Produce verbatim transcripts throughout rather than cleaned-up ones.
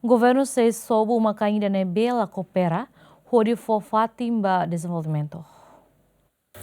Governu sei sobu uma-kain ida ne'ebé la koopera hodi fó fatin ba dezenvolvimentu.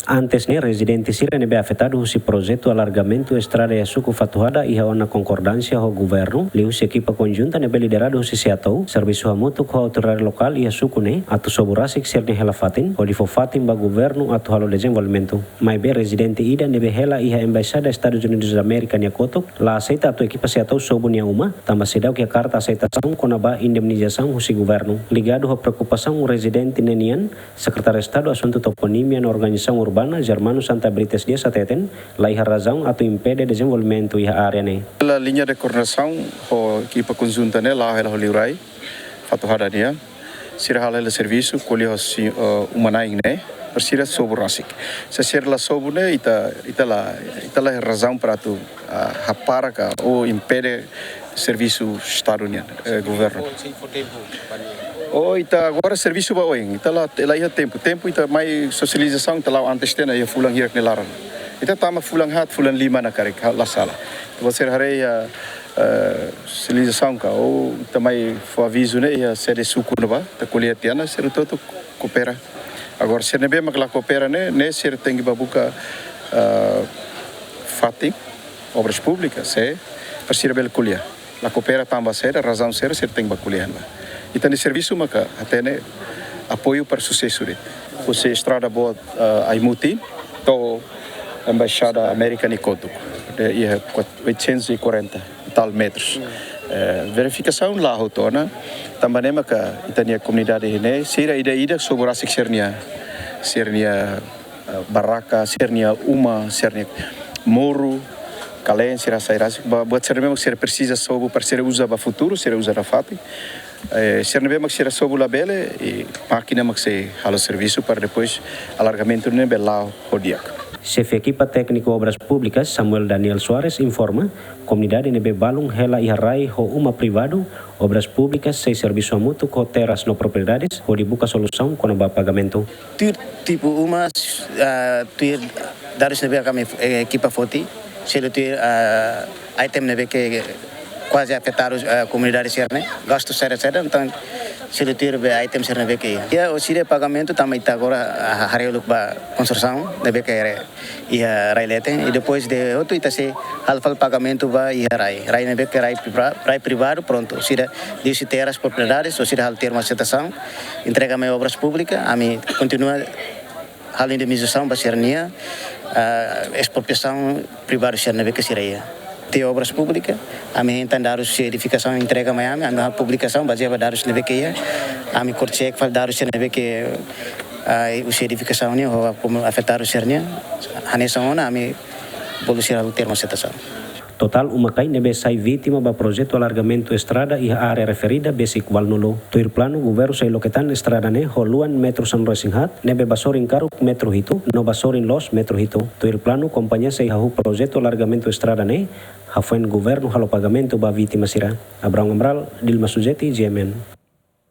Antes ne'e, rezidente sira ne'ebé afetadu husi projetu alargamentu estrada iha suku Fatuhada iha ona konkordánsia ho governu, liuhusi ekipa konjunta ne'ebé lideradu husi SEATOU, servisu hamutuk ho autoridade lokál iha suku ne'e, atu sobu rasik sira-nia hela fatin, hodi fó fatin ba governu atu halo dezenvolvimentu. Maibé rezidente ida ne'ebé hela iha Embaixada Estadus Unidus da Amérika nia kotuk, la aseita atu ekipa SEATOU sobu nia uma, tanba seidauk iha karta aseitasaun kona-ba indemnizasaun husi governu. Ligadu ho preokupasaun rezidente ne'e nian, Sekretáriu Estadu Asuntu Toponímia no Organizasaun Urbana, Germano Santa Brites Dias hateten, la iha razaun atu impede dezenvolvimentu iha área ne'e. Hela liña de koordenasaun ho ekipa konjunta ne'e la'o hela ho liurai, Fatuhada nian. Sira halo hela servisu, ko'alia ho si-, eh, uma-na'in ne'e, para sira sobu rasik. Se sira la sobu ne'e, ita, ita la, ita la razaun para atu, ah, hapara ka ou impede servisu Estadu nian, eh, governu. Ou ita agora servisu ba oin, ita la, la iha tempu. Tempu ita mai sosializasaun, ita la'o antes tiha ona iha fulan hirak nia laran. Ita tama fulan haat, fulan lima ona karik, la sala. Ita ba sira haree iha, eh, sosializasaun ka, ou ita mai fó avizu ne'e iha sede suku ne'ebá, ita ko'alia tiha ona, sira hotu-hotu koopera. Agora, sira ne'ebé mak la koopera ne'e, ne'e sira tenke ba buka, eh, fatin, Obras Públikas, se, para sira bele ko'alia. La koopera tanba saida, razaun saida, sira tenke ba ko'alia ona. Ita-nia servisu maka hatene apoiu para susesu de'it. Husi estrada boot, eh, Aimutin to'o Embaixada Amérika nia kotuk. Ne'e iha kuat-, oitocentos e quarenta e tal metros. Eh, verifikasaun la'o hotu ona, tanba ne'e maka ita-nia komunidade ne'e, sira ida-idak sobu rasik sira-nia, sira-nia, eh, barraka, sira-nia uma, sira-nia muru, kalen, sira hasai rasik, ba, buat sira-ne'e mak sira presiza sobu para sira uza ba futuru, sira uza nafatin. Eh, sira ne'ebé mak sira sobu labele, i mákina mak sei halo servisu para depois alargamentu ne'e bele la'o ho di'ak. Xefe ekipa tékniku Obras Públikas, Samuel Daniel Soares, informa, komunidade ne'ebé balun hela iha rai ho uma privadu, Obras Públikas sei servisu hamutuk ho Terras no Propriedades, hodi buka solusaun kona-ba pagamentu. Tuir tipu uma, ah, tuir dadus ne'ebé ami, eh, ekipa foti, selu tuir, ah, item ne'ebé ke kuaze afetadu, ah, komunidade sira-ne'e, gastu saida-saida, entaun selu tuir be item sira ne'ebé ke. Ya, o sira pagamentu tanba ita agora, ah, haree uluk ba konstrusaun ne'ebé ke iha rai leten, i depois de hotu ita sei halo fali pagamentu ba iha rai. Rai ne'ebé ke rai privá-, rai privadu, prontu. Sira liuhusi Terras Propriedades, o sira halo termu aseitasaun, entrega mai Obras Públikas, ami kontinua halo indemnizasaun ba sira-nia, ah, espropriasaun privadu sira ne'ebé ke sira iha. Tiha Obras Públikas, ami hein tan dadus husi edifikasaun entrega mai ami, ami halo publikasaun bazeia ba dadus ne'ebé ke iha, ami cross check fali dadus sira ne'ebé ke, ah, husi edifikasaun nian, ho komu afetadu sira-nian, hanesan ona ami bolu sira halo termu aseitasaun. Totál uma-kain ne'ebé sai vítima ba projetu alargamentu estrada iha área referida besik ualunulu. Tuir planu, governu sei loke tan estrada ne'e ho luan metru sanulu-resin-haat, ne'ebé ba sorin karuk metru hitu, no ba sorin loos metru hitu. Tuir planu, kompañia sei hahú projetu alargamentu estrada ne'e, hafoin governu halo pagamentu ba vítima sira. Abrão Amaral, Dilma Suzeti, G M N.